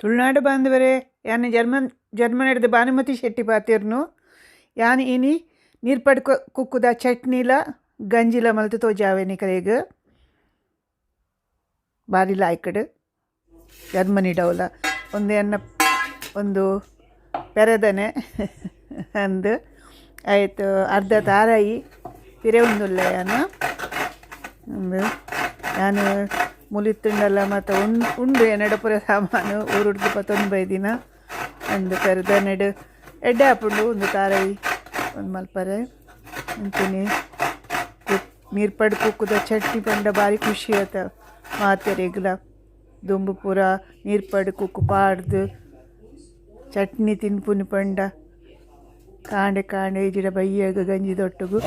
Tulunadu ಬಾಂಧವರೇ, ಯಾನ್ German ಹಿಡ್ದು ಭಾನುಮತಿ ಶೆಟ್ಟಿ ಪಾತೆರ್ನು. ಯಾನ್ ಇನಿ ನೀರ್ಪಡ್ ಕುಕ್ಕುದ ಚಟ್ನಿಲ ಗಂಜಿಲ ಮಲ್ತ್ ತೋಜಾವೆ ನಿಕಲೆಗ್. ಬಾರಿ ಲಾಯ್ಕಡ್ ಜರ್ಮನಿ ಡೌಲ ಒಂದು ಎನ್ನ ಒಂದು ಪೆರದನೆ ಅಂದ್ ಆಯ್ತು. ಅರ್ಧ ತಾರಾಯಿ ಪಿರೆ ಉಂದುಲ್ಲ ಯಾನ್. ಉಂದು ಯಾನ್ ಮುಲಿತ್ತುಂಡಲ ಮಾತ ಉಂಡು ಎನ್ನಡ ಪೂರ ಸಾಮಾನು ಊರುಡ್ದು ಪತ್ತೊಂದು ಬೈದಿನ. ಅಂದ್ ಪೆರದನೆಡ್ ಎಡ್ಡೆ ಆಪುಂಡು ಉಂದು ತಾರಾಯಿ ಒಂದು ಮಲ್ಪರೆ. ಅಂಚೆನೆ ನೀರ್ಪಡ್ ಕುಕ್ಕುದ ಚಟ್ನಿ ಪಂಡ ಬಾರಿ ಖುಷಿ ಆತ ಮಾತೆರೆಗ್ಲ. ದುಂಬು ಪೂರ ನೀರ್ಪಡ್ ಕುಕ್ಕು ಪಾಡ್ದು ಚಟ್ನಿ ತಿನ್ಪುನಿ ಪಂಡ ಕಾಂಡೆ ಕಾಂಡೆ ಇಜಿಡ ಬಯ್ಯಗ ಗಂಜಿ ದೊಟ್ಟುಗು.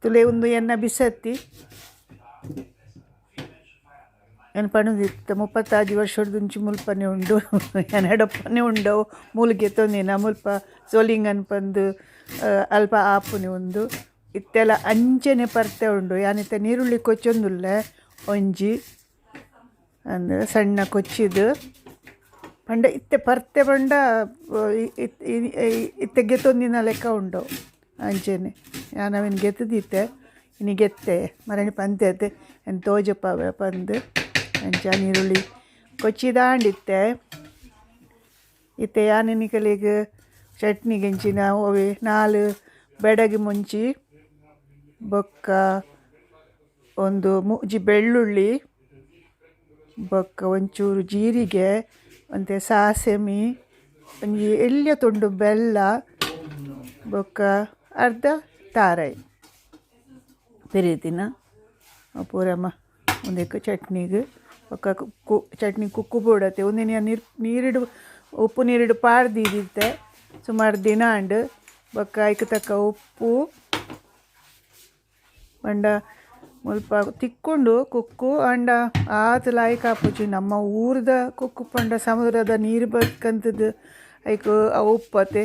ತುಲೆ ಉಂದು ಎನ್ನ ಬಿಸತ್ತಿ. ಎನ್ ಪಣುದಿತ್ತ 36 ವರ್ಷಡ್ದುಂಚಿ ಮುಲ್ಪನೆ ಉಂಡು, ಎನ್ನಡಪ್ಪನೆ ಉಂಡು. ಮೂಲು ಗೆತ್ತೊಂದಿನ ಮುಲ್ಪ ಸೋಲಿಂಗನ್ ಪಂದು ಅಲ್ಪ ಆಪುನಿ. ಉಂದು ಇತ್ತೆಲ ಅಂಚನೆ ಪರ್ತೆ ಉಂಡು. ಯಾನಿತ್ತೆ ನೀರುಳ್ಳಿ ಕೊಚ್ಚೊಂದುಲ್ಲೆ ಒಂಜಿ ಅಂದ್ ಸಣ್ಣ ಕೊಚ್ಚಿದ್. ಪಂಡ ಇತ್ತೆ ಪರ್ತೆ ಪಂಡ ಇತ್ತೆ ಗೆತ್ತೊಂದಿನ ಲೆಕ್ಕ ಉಂಡು ಅಂಚನೆ. ಯಾನ್ ಅವೆನ್ ಗೆತ್ತುದಿತ್ತೆ, ಇನಿ ಗೆತ್ತೆ ಮರಣಿ ಪಂತೆ ಎನ್ ತೋಜಪಾವೆ ಪಂದ್. ಅಂಚ ನೀರುಳ್ಳಿ ಕೊಚ್ಚಿದಾಂಡಿತ್ತೆ. ಇತ್ತೆ ಯಾನ್ ನಿಕಲೆಗ್ ಚಟ್ನಿಗೆಂಚಿನ ಒವೆ 4 ಬೆಡಗಿ ಮುಂಚಿ, ಬೊಕ್ಕ ಒಂದು 3 ಬೆಳ್ಳುಳ್ಳಿ, ಬೊಕ್ಕ ಒಂಚೂರು ಜೀರಿಗೆ, ಒಂತೆ ಸಾಸೆಮಿ, ಒಂಜಿ ಎಲ್ಯ ತುಂಡು ಬೆಲ್ಲ, ಬೊಕ್ಕ ಅರ್ಧ ತಾರಾಯಿ ಪೆರಿದಿನ ಪೂರಮ್ಮ ಉಂದೆಕ್ ಚಟ್ನಿಗ್. ಬೊಕ್ಕ ಕುಕ್ಕು ಚಟ್ನಿ ಕುಕ್ಕು ಬೋಡತೆ. ಉಂದೆನ್ ಯಾನ್ ನೀರು ನೀರಿಡು ಉಪ್ಪು ನೀರಿಡು ಪಾಡ್ದಿತ್ತೆ ಸುಮಾರು ದಿನ ಆಂಡ್. ಬೊಕ್ಕ ಐಕ್ ತಕ್ಕ ಉಪ್ಪು. ಪಂಡ ಮುಲ್ಪ ತಿಕ್ಕುಂಡು ಕುಕ್ಕು, ಆಂಡ ಆತ್ ಲಾಯ್ಕ್ ಆಪುಜಿ. ನಮ್ಮ ಊರ್ದ ಕುಕ್ಕು ಪಂಡ ಸಮುದ್ರದ ನೀರು ಬತ್ಕಂತದ್ದು ಐಕ್ ಆ ಉಪ್ಪತೆ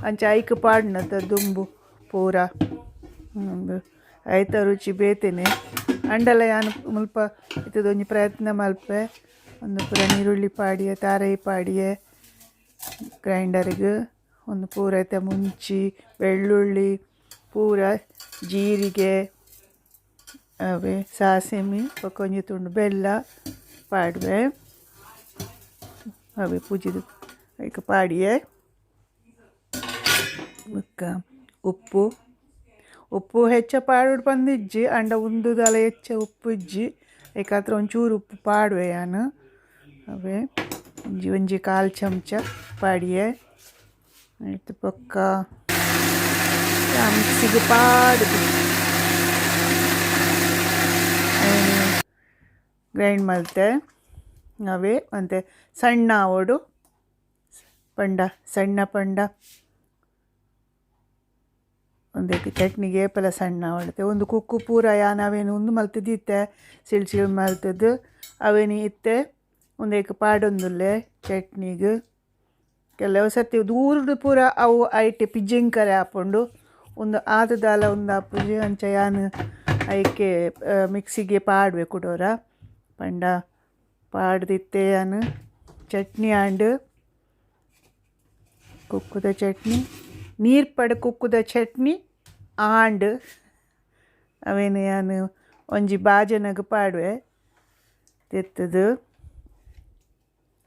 ಅಂಚ ಐಕ್ ಪಾಡ್ನತ ದುಂಬು ಪೂರ. ಉಂದು ಐತ ರುಚಿ ಬೇತೆನೆ. ಅಂಡಲ ಯಾನ್ ಮುಲ್ಪ ಇತ್ತದೊಂಜಿ ಪ್ರಯತ್ನ ಮಲ್ಪೆ. ಒಂದು ಪೂರ ನೀರುಳ್ಳಿ ಪಾಡಿಯೆ, ತಾರಾಯಿ ಪಾಡಿಯೆ ಗ್ರೈಂಡರ್ಗ್. ಒಂದು ಪೂರ ಐತೆ ಮುಂಚಿ, ಬೆಳ್ಳುಳ್ಳಿ ಪೂರ, ಜೀರಿಗೆ, ಅವೇ ಸಾಸಿಮೆ, ಬೊಕ್ಕ ಒಂಜಿ ತುಂಡು ಬೆಲ್ಲ ಪಾಡುವೆ. ಅವೇ ಪೂಜಿದ್ ಐಕ್ ಪಾಡಿಯೆ. ಬೊಕ್ಕ ಉಪ್ಪು ಉಪ್ಪು ಹೆಚ್ಚ ಪಾಡೊಡು ಪಂದಿಜ್ಜಿ, ಆಂಡ ಉಂದುದಾಲ ಹೆಚ್ಚ ಉಪ್ಪು ಇಜ್ಜಿ. ಐಕಾತ್ರ ಒಂಚೂರು ಉಪ್ಪು ಪಾಡುವೆ ಯಾನ್. ಅವೇ ಒಂಜಿ ಒಂಜಿ ಕಾಲು ಚಮಚ ಪಾಡಿಯೆ. ಆಯ್ತು, ಬೊಕ್ಕ ಮಿಕ್ಸಿಗೆ ಪಾಡುದು ಗ್ರೈಂಡ್ ಮಲ್ತೆ. ಅವೇ ಒಂತೆ ಸಣ್ಣ ಆವೊಡು ಪಂಡ, ಸಣ್ಣ ಪಂಡ ಒಂದಕ್ಕೆ ಚಟ್ನಿಗೆ ಏಪಲ ಸಣ್ಣ ಆವೊಡುತ್ತೆ. ಒಂದು ಕುಕ್ಕು ಪೂರ ಯಾನ್ ಅವೇನು ಉಂದು ಮಲ್ತುದಿತ್ತೆ, ಸಿಳ್ ಸಿಳ್ ಮಲ್ತುದು ಅವೇನು ಇತ್ತೆ ಉಂದೆಕ್ ಪಾಡೊಂದುಲ್ಲೆ ಚಟ್ನಿಗ್. ಕೆಲವು ಸರ್ತಿ ದೂರಡು ಪೂರ ಅವು ಐಟ್ ಪಿಜಿಂಕರೆ ಆಪುಂಡು. ಉಂದು ಆತ್ ದಾಲ ಉಂದು ಆಪುಜಿ. ಅಂಚ ಯಾನ್ ಐಕೆ ಮಿಕ್ಸಿಗೆ ಪಾಡುವೆ ಕುಡೋರ. ಪಂಡ ಪಾಡ್ದಿತ್ತೆ ಯಾನ್. ಚಟ್ನಿ ಆಂಡ್, ಕುಕ್ಕುದ ಚಟ್ನಿ, ನೀರ್ಪಡ್ ಕುಕ್ಕುದ ಚಟ್ನಿ ಆಂಡ್. ಅವೇನು ಯಾನ್ ಒಂಜಿ ಬಾಜನಗ್ ಪಾಡುವೆ ದೆತ್ತುದು.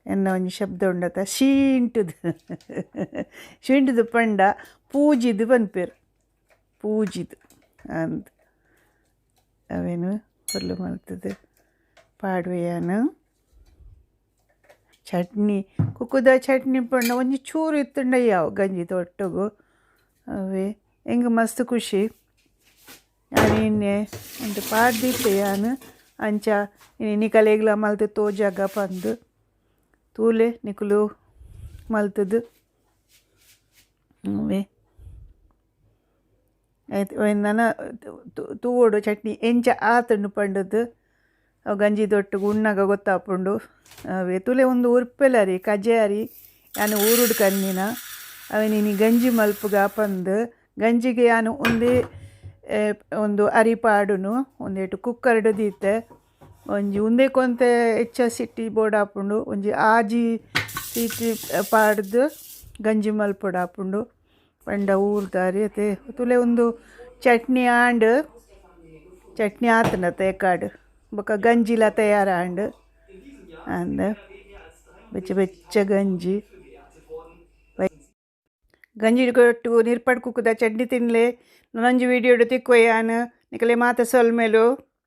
ಎನ್ನ ಒಂಜಿ ಶಬ್ದ ಉಂಡತ, ಶೀಂಟುದು. ಶೀಂಟುದು ಪಂಡ ಪೂಜಿದು ಪನ್ಪೆರ್, ಪೂಜಿದು ಅಂದ್. ಅವೇನು ಪೊರ್ಲು ಮಲ್ತುದು ಪಾಡುವೆ ಯಾನ್. ಚಟ್ನಿ, ಕುಕ್ಕುದ ಚಟ್ನಿ ಪಂಡ ಒಂಜಿ ಚೂರು ಇತ್ತುಂಡ ಯಾವು ಗಂಜಿ ಒಟ್ಟುಗು. ಅವೇ ಎಂಕ್ ಮಸ್ತ್ ಖುಷಿ. ಯಾನ್ ಇನ್ನೆ ಒಂತೆ ಪಾಡ್ದಿತ್ತೆ ಯಾನ್. ಅಂಚ ನಿಕಲೆಗ್ಲ ಮಲ್ತ್ ತೋಜಾಗ ಪಂದ್. ತೂಲೆ ನಿಕುಲು ಮಲ್ತುದು. ಅವೇ ಆಯ್ತು, ನನ ತೂವೊಡು ಚಟ್ನಿ ಎಂಚ ಆತುಂಡು ಪಂಡುದು. ಅವು ಗಂಜಿ ದೊಟ್ಟುಗು ಉಣ್ಣಗ ಗೊತ್ತಾಪುಂಡು. ಅವೇ ತೂಲೆ, ಒಂದು ಉರ್ಪೆಲರಿ ಕಜೆ ಅರಿ ಯಾನ್ ಊರುಡು ಕಂದಿನ. ಅವೆನ್ ಇನಿ ಗಂಜಿ ಮಲ್ಪುಗ ಪಂದ್. ಗಂಜಿಗೆ ಯಾನ್ ಒಂದೇ ಒಂದು ಅರಿ ಪಾಡುನು. ಒಂದೇಟು ಕುಕ್ಕರ್ಡ್ ದೀತೆ. ಒಂಜಿ ಉಂದೆಕ್ ಒಂತೆ ಎಚ್ಚ ಸಿಟಿ ಬೋಡಾಪುಂಡು. ಒಂಜಿ ಆಜಿ ಸೀಟಿ ಪಾಡ್ದ್ ಗಂಜಿ ಮಲ್ಪೊಡಾಪುಂಡು ಪಂಡ ಊರ್ದಾರಿ ಅತೆ. ತೂಲೆ ಉಂದು ಚಟ್ನಿ ಆಂಡ್, ಚಟ್ನಿ ಆತುಂಡತೆ ಎಕಾಡ್ ಬೊಕ ಗಂಜಿಲ ತಯಾರಾಂಡ್. ಅಂದ್ ಬೆಚ್ಚ ಬೆಚ್ಚ ಗಂಜಿ. ಗಂಜಿ ಒಟ್ಟುಗು ನೀರ್ಪಡ್ ಕುಕ್ಕುದ ಚಟ್ನಿ ತಿನ್ಲೆ. ನನೊಂಜಿ ವಿಡಿಯೋ ಡು ತಿಕ್ಕುವ ಯಾನ್. ನಿಕಲೆ ಮಾತ ಸೊಲ್ಮೆಲು.